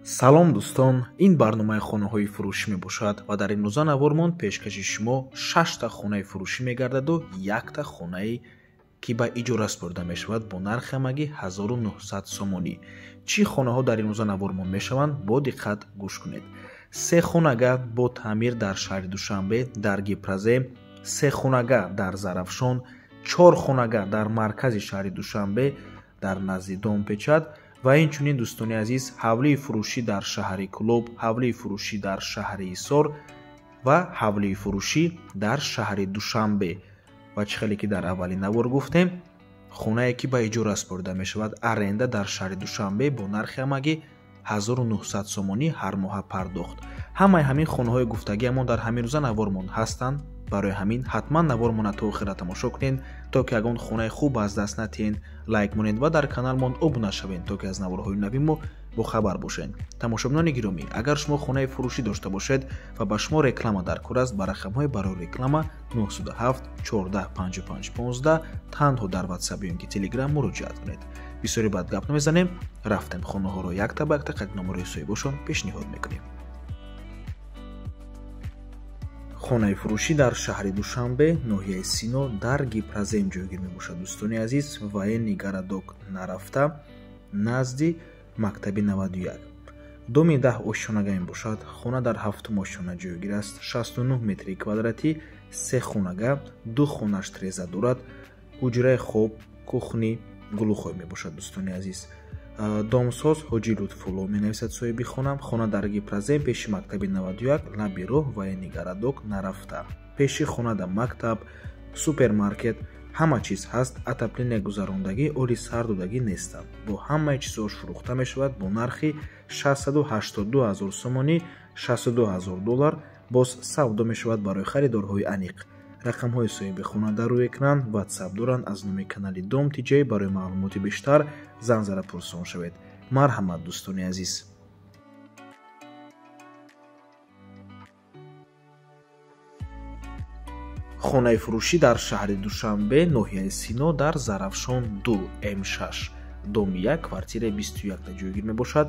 Салом дӯстон, ин барномаи хонаҳои фурӯшӣ мебошад ва дар имрӯза навормон пешкаши шумо 6та хонаи фурӯшӣ мегардаду 1та хонае ки ба иҷора супорида мешавад бо нархи ҳамагӣ 1900 сомонӣ. Чӣ хонаҳо дар имрӯза навормон мешаванд, бо диққат гӯш кунед. 3 хонага бо таъмир дар шаҳри Душанбе дар Гипразе, 3 хонага дар Зарафшон, 4 хонага дар маркази шаҳри Душанбе дар назди Домпечат ва инчунин дӯстони азиз ҳавлии фурӯшӣ дар шаҳри Кӯлоб, ҳавлии фурӯшӣ дар шаҳри Ҳисор ва ҳавлии фурӯшӣ дар шаҳри Душанбе. Ва чӣ хеле ки дар аввали навор гуфтем, хонае ки ба иҷора супорида мешавад аренда дар шаҳри Душанбе бо нархи ҳамагӣ 1900 сомонӣ ҳар моҳа пардохт. Ҳамаи ҳамин хонаҳои гуфтагиамон дар ҳамин рӯза навормон ҳастанд. Барои ҳамин ҳатман навормона то охира тамошо кунед, то ки ягон хонаи хуб аз даст натиҳед, лайк монед ва дар каналмон обуна шавед, то ки аз наворҳои нави мо бохабар бошед. Тамошобинони гиромӣ, агар шумо хонаи фурӯшӣ дошта бошед ва ба шумо реклама дар кор аст, ба рақамҳои барои реклама 907 14 55 15 танҳо дар WhatsApp ё ки Telegram муроҷиат кунед. Бисёри бад гап намезанем, рафтем хонаҳоро якта ба якта қадномарои соҳибошон пешниҳод мекунем. Хонаи фурӯшӣ дар шаҳри Душанбе, ноҳияи Сино, дар Гипразем ҷойгир мебошад. Дӯстони азиз, военный городок нарафта, назди мактаби 91. Доми 10 ошёнага мебошад. Хона дар 7 ошёна ҷойгир аст. 69 метри квадратӣ, 3 хонага, 2 хонаш треза дорад, ҳуҷраи хоб, кухни, гулухой мебошад. Дӯстони азиз, домсоз Ҳоҷи Лутфулло менависад соҳиби хона. Хона дар Гипразем пеши мактаби 91, лаби роҳ, военный городок нарафта. Пеши хонада мактаб, супермаркет, ҳама чиз ҳаст. Отопление гузарондагӣ, оли сардодагӣ нестанд. Бо ҳамаи чизҳош фурӯхта мешавад бо нархи 682 0 сомонӣ, 62 0 доллар. Боз савдо мешавад барои харидорҳои аниқ. Рақамҳои соҳиби хона дар рӯи экран, WhatsApp доранд. Аз номи канали Дом ТЖ барои маълумоти бештар занг зада пурсон шавед. Марҳамат дӯстони азиз. Хонаи фурӯшӣ дар шаҳри Душанбе, ноҳияи Сино, дар Зарафшон 2 М6, доми 1, квартираи 21 ҷойгир мебошад.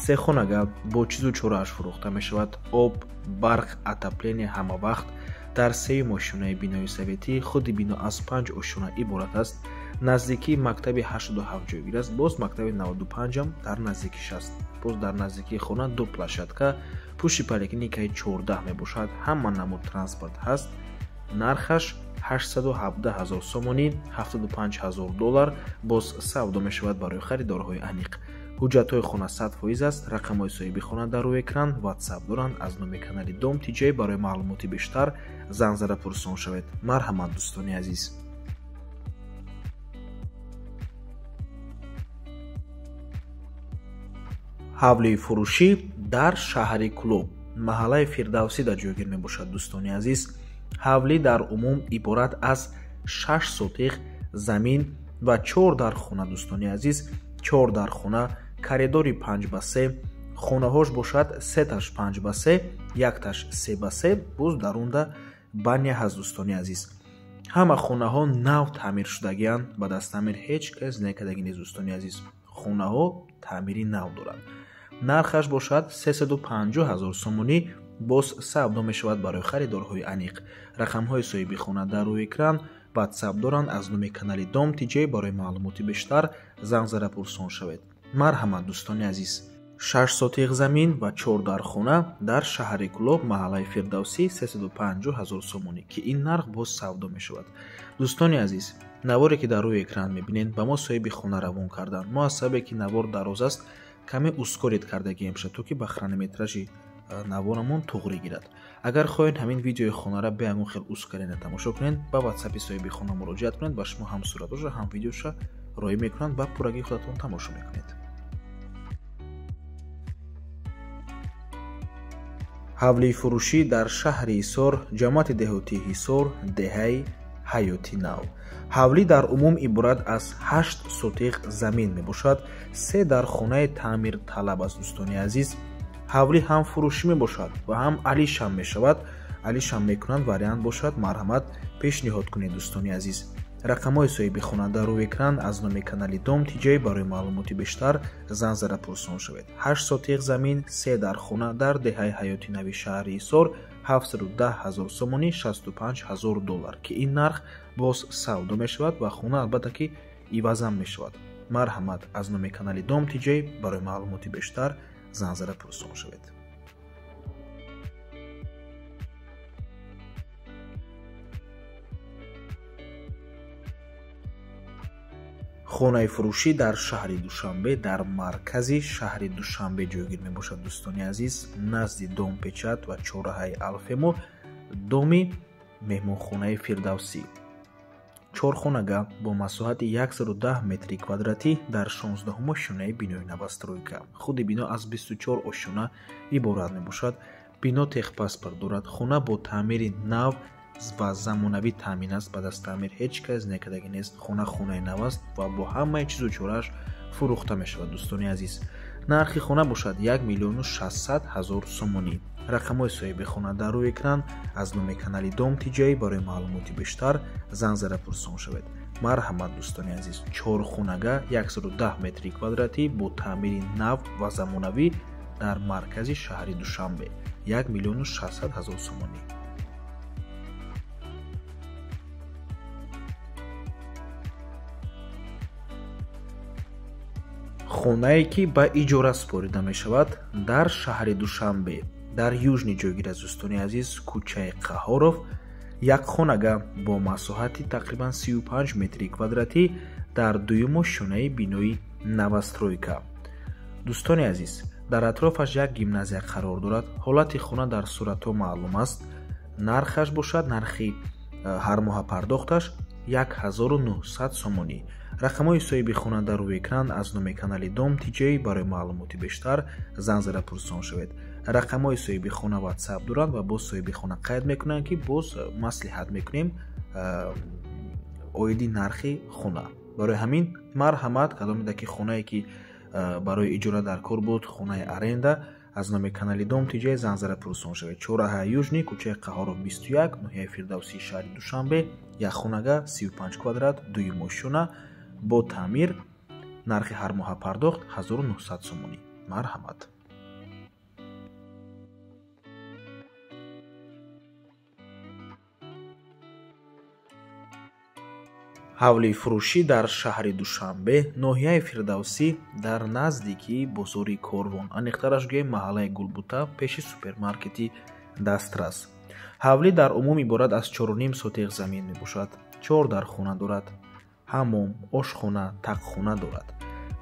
3 хонага бо чизу чорааш фурӯхта мешавад. Об, барқ, отопление ҳама вақт. Дар 3 ошёнаи бинои советӣ, худи бино аз 5 ошёна иборат аст. Наздикии мактаби 87 ҷойгир аст. Боз мактаби 95 дар наздикиш аст. Боз дар наздикии хона 2 площадка, пушти поликлиникаи 14 мебошад. Ҳама намуд транспорт ҳаст. Нархаш 817 0 сомонӣ, 75 0 доллар. Боз савдо мешавад барои харидорҳои аниқ. Ҳуҷҷатҳои хона 100% аст. Рақамҳои соҳиби хона дар рӯи экран, WhatsApp доранд. Аз номи канали Дом ТЖ барои маълумоти бештар занг зада пурсон шавед. Марҳамат дӯстони азиз. Ҳавлии фурӯшӣ дар шаҳри Кӯлоб, маҳаллаи Фирдавсида ҷойгир мебошад. Дӯстони азиз, ҳавлӣ дар умум иборат аз 6 сотиқ замин ва 4 дар хона. Дӯстони азиз, 4 дар хона, коридори 5 ба 3, хонаҳош бошад 3таш 5 ба 3, 1таш 3 ба 3, боз дарунда баня ҳаст. Дӯстони азиз, ҳама хонаҳо нав таъмир шудагианд, ба даст таъмир ҳеҷ кас накардагӣ нест. Дӯстони азиз, хонаҳо таъмири нав доранд. Нархаш бошад 350 0 сомонӣ, боз савдо мешавад барои харидорҳои аниқ. Рақамҳои соҳиби хона дар рӯи экран, WhatsApp доранд. Аз номи канали Дом ТЖ барои маълумоти бештар занг зада пурсон шавед. Марҳамат дӯстони азиз. 6 сотиқ замин ва 4 дар хона дар шаҳри Кӯлоб, маҳаллаи Фирдавсӣ, 350 0 сомонӣ, ки ин нарх боз савдо мешавад. Дӯстони азиз, наворе ки дар рӯи экран мебинед, ба мо соҳиби хона равон карданд. Мо аз сабабе ки навор дароз аст, каме ускорить кардагием шад, то ки ба хронометражи наворамон туғрӣ гирад. Агар хоҳед ҳамин видеои хонара бе ягон хел ускорение тамошо кунед, ба ватсапи соҳиби хона муроҷиат кунед. Ба шумо ҳам суратоша, ҳам видеоша роҳӣ мекунанд, ба пуррагии худатон тамошо мекунед. Ҳавлии фурӯшӣ дар шаҳри Ҳисор, ҷамоати деҳотии Ҳисор, деҳаи Ҳаёти Нав. Ҳавлӣ дар умум иборат аз 8 сотиқ замин мебошад. 3 дар хонаи таъмирталаб аст. Дӯстони азиз, ҳавлӣ ҳам фурӯшӣ мебошад ва ҳам алишам мешавад, алишам мекунанд. Вариант бошад, марҳамат пешниҳод кунед, дӯстони азиз. Рақамҳои соҳиби хона дар рӯи экран. Аз номи канали Дом ТиҶ барои маълумоти бештар занг зада пурсон шавед. 8 сотиқ замин, 3 дар хона дар деҳаи Ҳаёти Нави шаҳри Ҳисор, 710 ҳазор сомонӣ, 65 ҳазор доллар, ки ин нарх боз савдо мешавад ва хона албатта ки ивазам мешавад. Марҳамат, аз номи канали Дом ТиҶ барои маълумоти бештар занг зада пурсон шавед. Хонаи фурӯшӣ дар шаҳри Душанбе, дар маркази шаҳри Душанбе ҷойгир мебошад, дӯстони азиз, назди Домпечат ва чорраҳаи Алфемо, доми меҳмонхонаи Фирдавсӣ. Чорхонага бо масоҳати 110 метри квадратӣ дар 16 ошёнаи бинои новостройка. Худи бино аз 24 ошёна иборат мебошад. Бино техпаспорт дорад. Хона бо таъмири нав ва замонавӣ таъмин аст. Ба даст таъмир ҳеҷ кас некардагӣ нест. Хона хонаи нав аст ва бо ҳамаи чизу чорааш фурӯхта мешавад, дӯстони азиз. Нархи хона бошад 1 600 000 сомонӣ. Рақамҳои соҳиби хона дар рӯи экран. Аз номи канали Дом ТиҶ барои маълумоти бештар занг зада пурсон шавед. Марҳамат, дӯстони азиз, чорхонага 110 метри квадратӣ бо таъмири нав ва замонавӣ дар маркази шаҳри Душанбе, 1 600 000 сомонӣ. Хонае ки ба иҷора супорида мешавад дар шаҳри Душанбе, дар Южни ҷойгир аст, дӯстони азиз, кӯчаи Қаҳоров, як хонага бо масоҳати тақрибан 35 метри квадратӣ дар дуюм ошёнаи бинои новостройка. Дӯстони азиз, дар атрофаш як гимназия қарор дорад. Ҳолати хона дар суратҳо маълум аст. Нархаш бошад, нархи ҳармоҳа пардохташ 1900 сомонӣ. Рақамҳои соҳиби хона дар рӯи экран. Аз номи канали Дом ТиҶ барои маълумоти бештар занг зада пурсон шавед. Рақамҳои соҳиби хона WhatsApp доранд ва боз соҳиби хона қайд мекунанд, ки боз маслиҳат мекунем оиди нархи хона. Барои ҳамин марҳамат, кадомеда ки хонае ки барои иҷора дар кор буд, хонаи аренда, аз номи канали Дом ТиҶ занг зада пурсон шавед. Чорраҳаи Южни, кӯчаи Қаҳоров 21, ноҳияи Фирдавсии шаҳри Душанбе, як хонага 35 квадрат, дуюм ошёна бо таъмир, нархи ҳармоҳа пардохт 1900 сомонӣ. Марҳамат. Ҳавлии фурӯшӣ дар шаҳри Душанбе, ноҳияи Фирдавсӣ, дар наздикии бозори Корвон, аниқтараш гӯем маҳаллаи Гулбута, пеши супермаркети Дастрас. Ҳавлӣ дар умум иборат аз 4,5 сотиқ замин мебошад. 4 дар хона дорад, ҳамом, ошхона, тақхона дорад.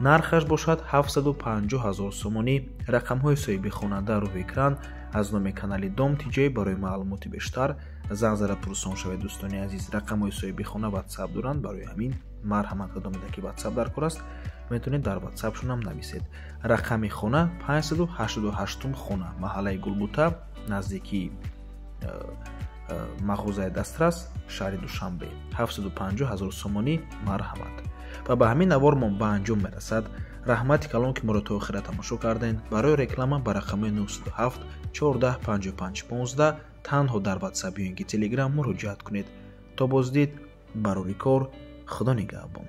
Нархаш бошад 750 ҳазор сомонӣ. Рақамҳои соҳиби хона дар рӯи экран. Аз номи канали Дом ТиҶ барои маълумоти бештар занг зада пурсон шавед, дӯстони азиз. Рақамҳои соҳиби хона WhatsApp доранд, барои ҳамин марҳамат, кадомеда ки WhatsApp дар кор аст, метавонед дар WhatsApp-шонам нависед. Рақами хона 588 хона, маҳаллаи Гулбута, наздикии мағозаи Дастрас, шаҳри Душанбе, 750 ҳазор сомонӣ. Марҳамат. Ва ба ҳамин навормон ба анҷом мерасад. Раҳмати калон, ки моро то охира тамошо кардем. Барои реклама ба рақами 907 14 55 15 танҳо дар WhatsApp ё ин ки Telegram муроҷиат кунед. То боздид, барори кор, Худо нигаҳбон.